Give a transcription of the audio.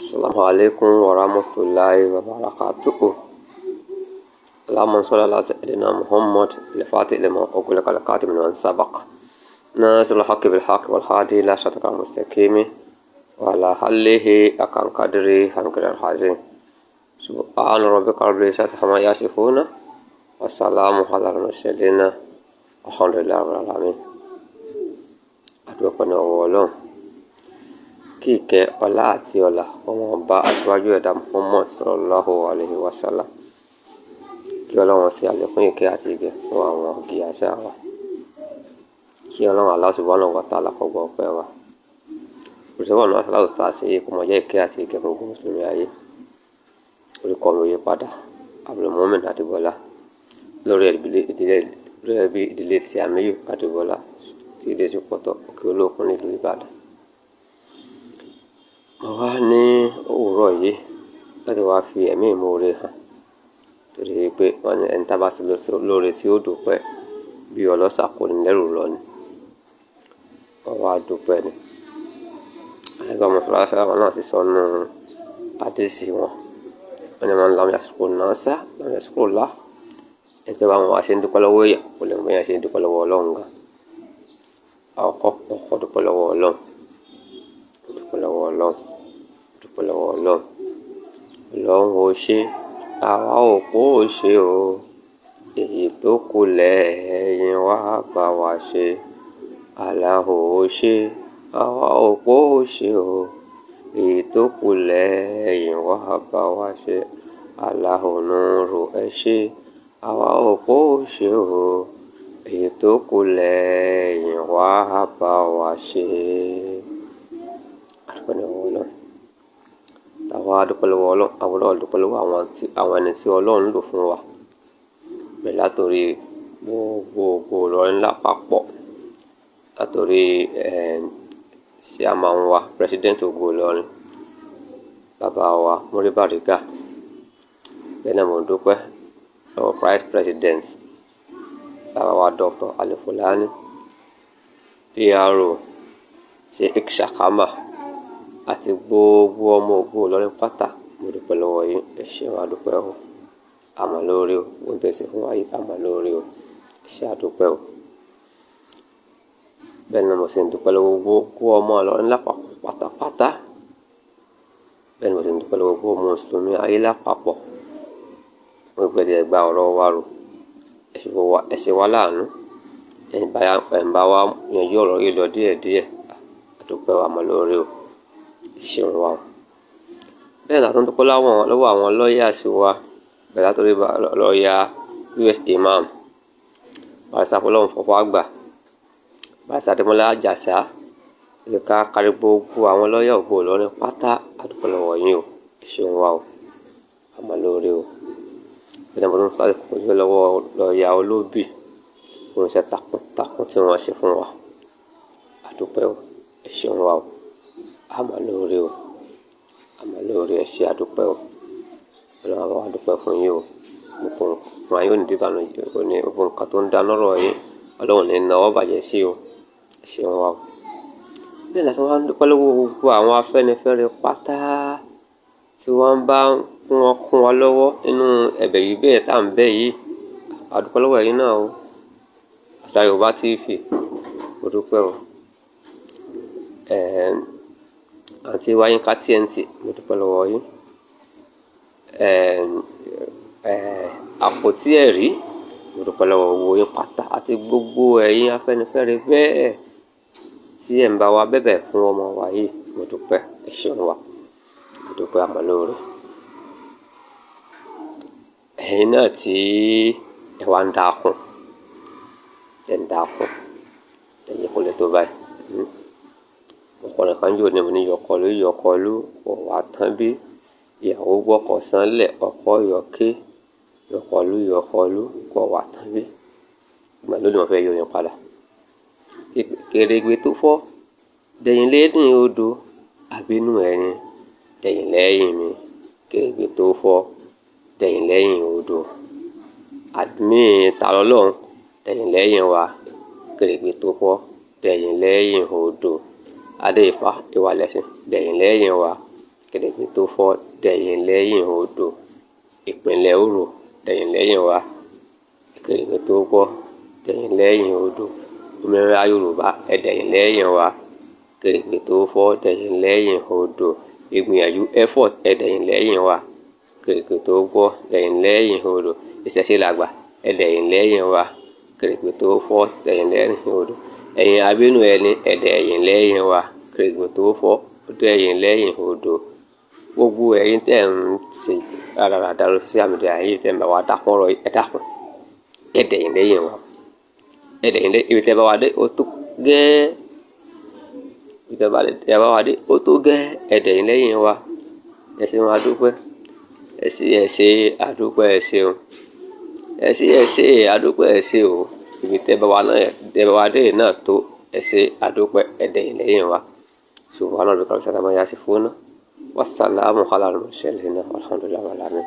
Assalamu alaikum warahmatullahi wabarakatuh. Allahumma salli ala sayyidina Muhammad al-Fatih lima ughliqa al-khatim liman sabaq. Nasir al-haqqi bil haqqi wal hadi ila siratikal mustaqim wa ala alihi haqqa qadrihi wa miqdarihi al-azim. Subhana rabbika rabbil izzati amma yasifuna wa salamun ala al-mursalin. Alhamdulillahi rabbil alamin. Adúpẹ́ ní ọwọ́ Ọlọ́run. Kí ìkẹ́, ọlá àti ọlà kó máa bá aṣíwájú ẹ̀dá Muhammad sallallahu alayhi wa sallam. Kí Ọlọ́run ṣe àlékún ìkẹ́ àti ìgẹ̀ fún àwọn gíyàsá wa. Kí Ọlọ́run Allah subhanahu wa ta'ala kó gba ọpẹ́ wa. Òṣìṣẹ́ náà aláwọ̀ tá a ṣe kó máa jẹ́ ìkẹ́ àti ìgẹ̀ fún gbogbo mùsùlùmí ayé. Orúkọ mi ò yí padà, Abdulmumin Adébọ́lá. Lórí ẹbí ìdílé tí Amiyu Adébọ́lá tí ilé Ṣòpọ̀tọ̀ Òkè Olókun nílùú Ìbàdàn. Mo wá ní òwúrọ̀ yìí láti wá fi ẹ̀mí ìmoore hàn torí pé wọ́n ní ẹni tá bá ṣe lóore tí ó dúpẹ́ bí ọlọ́ṣà kò ní lẹ́rù lọ ni. Wọ́n wá dúpẹ́ ni. Ànábì Muhammad sallallahu alaihi wasallam náà sì sọ nínú àdísì wọn. Wọ́n ní man lam yashkur nasa lam yashkurullah. Ẹni tí ó bá mọ bá ṣe ń dúpẹ́ lọ́wọ́ èèyàn kò lè mọ bí èèyàn ṣe ń dúpẹ́ lọ́wọ́ Ọlọ́run gan. Àkọ́kọ́, kọ́kọ́ dúpẹ́ lọ́wọ́ Ọlọ́run. Dúpẹ́ lọ́wọ́ Ọlọ́run. Dúpẹ́ lọ́wọ́ Ọlọ́run. Ọlọ́run ò ṣe, àwa ò kó ò ṣe o. Èyí tó kù lẹ́yìn wá bá wa ṣe. Allahu ò ṣe, àwa ò kó ò ṣe o. Èyí tó kù lẹ́yìn wá bá wa ṣe. Allahu nuru ẹ ṣe, àwa ò kó ò ṣe o. Èyí tó kù lẹ́yìn wá bá wa ṣe. A dúpẹ́ lọ́wọ́ Ọlọ́run. Àwa dúpẹ́ lọ́wọ́ Ọlọ́run. Àwa náà dúpẹ́ lọ́wọ́ àwọn ẹni tí Ọlọ́run lò fún wa. Bẹ̀rẹ̀ látorí gbogbo Ìlọrin lápapọ̀. Látorí, chairman wa, President Ògo Ìlọrin, bàbá wa Muri Bariga. Bẹ́ẹ̀ náà mo ń dúpẹ́ lọ́wọ́ Vice President, bàbá wa Dr. Ali Fulani, PRO Sheikh Shakama àti gbogbo ọmọ Ògo Ìlọrin pátá. Mo dúpẹ́ lọ́wọ́ yín. Ẹ ṣeun, a dúpẹ́ o. A mọ̀ lóore o. Ohun tí ẹ ṣe fún wa yìí, a mọ̀ lóore o. Ẹ ṣé, a dúpẹ́ o. Bẹ́ẹ̀ ni mo sì ń dúpẹ́ lọ́wọ́ gbogbo ọmọ Ìlọrin lápapọ̀ pátápátá. Bẹ́ẹ̀ ni mo sì ń dúpẹ́ lọ́wọ́ gbogbo mùsùlùmí ayé lápapọ̀. Mo gbé tí ẹ gba ọ̀rọ̀ wa rò. Ẹ ṣe wá láàánú. Ẹ ń bá wa yanjú ọ̀rọ̀ yìí lọ díẹ̀díẹ̀. A dúpẹ́, a mọ̀ lóore o. Ẹ ṣeun wa o. Bẹ́ẹ̀ ni a tún dúpẹ́ lọ́wọ́ àwọn lawyers wa. Bẹ̀rẹ̀ látorí lọ́ọ̀yà US Imam, Barrister Fọlọ́run Fọfọ́ Àgbà, Barrister Adémọ́lá Àjàsá, ìka kárí gbogbo àwọn lọ́ọ̀yà Ògo Ìlọrin pátá. A dúpẹ́ lọ́wọ́ yín o. Ẹ ṣeun wa o. A mọ̀ lóore o. Bẹ́ẹ̀ ni mo tún fẹ́ dúpẹ́ lọ́wọ́ lọ́ọ̀yà Olóbì fún iṣẹ́ takuntakun tí wọ́n ṣe fún wa. A dúpẹ́ o. Ẹ ṣeun wa o. A mọ̀ lóore o. A mọ̀ lóore. Ẹ ṣé, a dúpẹ́ o. Ọlọ́run á bá wa dúpẹ́ fún yín o. Gbogbo nǹkan yóò ní ìbànújẹ́, ní gbogbo nǹkan tó ń dá lọ́rọ̀ yín, Ọlọ́run ní na ọwọ́ bàjẹ́ sí o. Ẹ ṣeun wa o. Bẹ́ẹ̀ ni a tún wá ń dúpẹ́ lọ́wọ́ gbogbo àwọn afẹ́nifẹ́re pátá tí wọ́n bá wọn kún wa lọ́wọ́ nínú ẹ̀bẹ̀ yìí bẹ́ẹ̀ tá à ń bẹ̀ yìí. A dúpẹ́ lọ́wọ́ ẹ̀yin náà o. Àṣà Yorùbá TV, mo dúpẹ́ o. Àǹtí Wáyínká TNT, mo dúpẹ́ lọ́wọ́ yín. Àpótí ẹ̀rí, mo dúpẹ́ lọ́wọ́ gbogbo yín pátá àti gbogbo ẹ̀yin afẹ́nifẹ́re bẹ́ẹ̀ tí ẹ̀ ń bá wa bẹ̀bẹ̀ fún ọmọ wa yìí. Mo dúpẹ́, ẹ ṣeun wa. Mo dúpẹ́, a mọ̀ lóore. Ẹ̀yin náà tí ẹ wá ń dákun, ẹ ń dákun, ẹ yẹ kó lè tó báyìí. Ọkùnrin kan jò ní mo ní yọkọlú yọkọlú kò wá tán bí ìyàwó gbọ́kọ̀ sánlẹ̀ ọkọ yọké yọkọlú yọkọlú kò wá tán bí. Ìgbà lónìí wọ́n fẹ́ yọ yẹn padà. Kèrègbè tó fọ́ dẹ̀yìn lẹ́yìn odò àbínú ẹni dẹ̀yìn lẹ́yìn mi. Kèrègbè tó fọ́ dẹ̀yìn lẹ́yìn odò àmì ta lọ́lọ́run dẹ̀yìn lẹ́yìn wa. Kèrègbè tó fọ́ dẹ̀yìn lẹ́yìn odò. Adé Ifá ìwà lẹ̀sìn dẹ̀yìn lẹ́yìn wa. Kèrègbè tó fọ́ dẹ̀yìn lẹ́yìn odò. Ìpínlẹ̀ Òrò dẹ̀yìn lẹ́yìn wa. Kèrègbè tó fọ́ dẹ̀yìn lẹ́yìn odò. Òmìnira Yorùbá ẹ dẹ̀yìn lẹ́yìn wa. Kèrègbè tó fọ́ dẹ̀yìn lẹ́yìn odò. Ìgbìyànjú effort ẹ dẹ̀yìn lẹ́yìn wa. Kèrègbè tó fọ́ dẹ̀yìn lẹ́yìn odò. Ìṣẹ̀ṣe làgbà ẹ dẹ̀yìn lẹ́yìn wa. Kèrègbè tó fọ́ dẹ̀yìn lẹ́yìn odò. Ẹ̀yin abínú ẹni ẹ dẹ̀yìn lẹ́yìn wa. Kèrègbè tó fọ́ dẹ̀yìn lẹ́yìn odò. Gbogbo ẹ̀yin tẹ́ ń ṣe rádaràda lórí social media yìí, tẹ́ ń bá wa dákún ọ̀rọ̀ yìí, ẹ dákun, ẹ dẹ̀yìn lẹ́yìn wa. Ẹ dẹ̀yìn lẹ́yìn ibi tẹ́ bá wa dé, ó tó gẹ́. Ibi tẹ́ bá wa dé, ó tó gẹ́. Ẹ dẹ̀yìn lẹ́yìn wa. Ẹ ṣeun, a dúpẹ́. Ẹ ṣé, ẹ ṣé, a dúpẹ́, ẹ ṣeun. Ẹ ṣé, ẹ ṣé, a dúpẹ́, ẹ ṣé o. Ibi tẹ́ bá wa náà, tẹ́ bá wa dé náà tó. Ẹ ṣé, a dúpẹ́, ẹ dẹ̀yìn lẹ́yìn wa. Subhana rabbika rabbil izzati amma yasifuna. Wassalamu ala al-mursalin. Walhamdulillahi rabbil alamin.